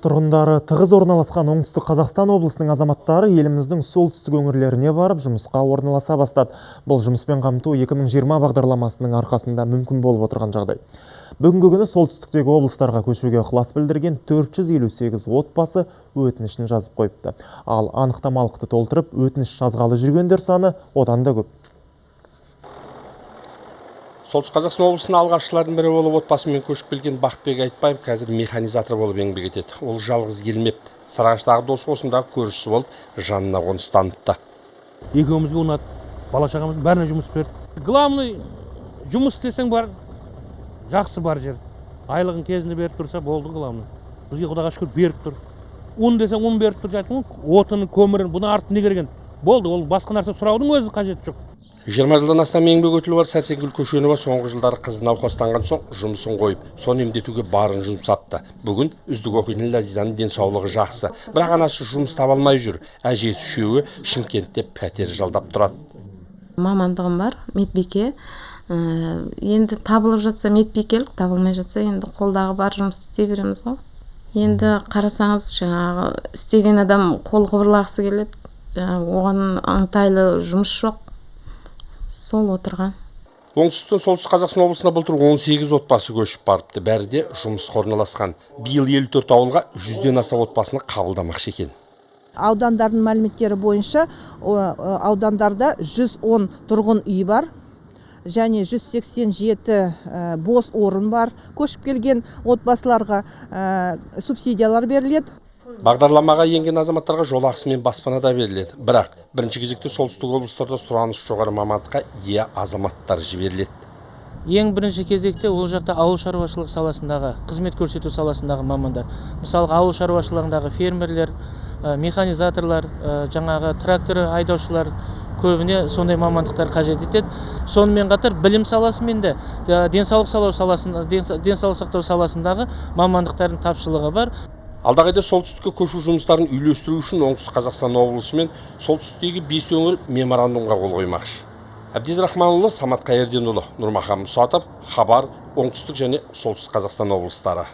Тұрғындары тығыз орналасқан Оңтүстік Қазақстан облысының азаматтары еліміздің солтүстік өңірлеріне барып жұмысқа орналаса бастады. Бұл жұмыспен қамту 2020 бағдарламасының арқасында мүмкін болып отырған жағдай. Бүгінгі күні солтүстіктегі облыстарға көшуге ықылас білдірген 458 отбасы өтінішін жазып қойыпты. Ал анықтамалықты толтырып, өтініш жазғалы жүргендер саны одан да көп. Солтүстік Қазақстан облысына алғашқылардың бірі болып отбасымен көшіп келген Бақытбек Айтбаев қазір механизатор болып еңбек етеді. Ол жалғыз келмепті. Сарыағаштағы досы осындағы көршісі болып жанына қоныстаныпты. Екеумізге ұнады, бала шағамыздың бәріне жұмыс берді. Главный, жұмыс істесең бар, жақсы бар жер. Айлығын кезінде беріп тұрса болды, главный. Бізге, Құдайға шүкір, беріп тұр. Ұн десең, ұн беріп тұр, айттым ғой, отыны, көмірін, бұны артық не керек? Болды, ол басқа нәрсе сұраудың өзі қажеті жоқ. 20 жылдан астам еңбек өтілі бар Сәрсенгүл Көшенова соңғы жылдары қызы науқастанған соң жұмысын қойып, соны емдетуге барын жұмсапты. Бүгін үздік оқитын Ләзизаның денсаулығы жақсы. Бірақ анасы жұмыс таба алмай жүр. Әжесі үшеуі Шымкентте пәтер жалдап тұрады. Мамандығым бар, медбике. Енді табылып жатса медбикелік, табылмай жатса енді қолдағы бар жұмыс істей береміз ғой. Енді қарасаңыз, жаңағы істеген адам қол қыбырлағысы келеді, оған ыңғайлы жұмыс жоқ. Сол отырған. Оңтүстіктен Солтүстік Қазақстан облысына былтыр 18 отбасы көшіп барыпты. Бәрі де жұмысқа орналасқан. Биыл 54 ауылға 100-ден аса отбасыны қабылдамақшы екен. Аудандардың мәліметтері бойынша аудандарда 110 тұрғын үй бар және 187 бос орын бар. Көшіп келген отбасыларға субсидиялар беріледі. Бағдарламаға енген азаматтарға жол ақысы мен баспана да беріледі. Бірақ бірінші кезекте солтүстік облыстарда сұраныс жоғары мамандыққа ие азаматтар жіберіледі. Ең бірінші кезекте ол жақта ауыл шаруашылық саласындағы, қызмет көрсету саласындағы мамандар. Мысалы, ауыл шаруашылығындағы фермерлер, механизаторлар, жаңағы трактор айдаушылар, көбіне сондай мамандықтар қажет етеді. Сонымен қатар білім саласымен де, денсаулық сақтау саласындағы мамандықтардың тапшылығы бар. Алдағы айда солтүстікке көшу жұмыстарын үйлестіру үшін Оңтүстік Қазақстан облысы мен солтүстіктегі 5 өңір меморандумға қол қоймақшы. Әбдез Рахманұлы, Самат Қайырденұлы, Нұрмахан Мұсатов, Хабар, Оңтүстік және Солтүстік Қазақстан облыстары.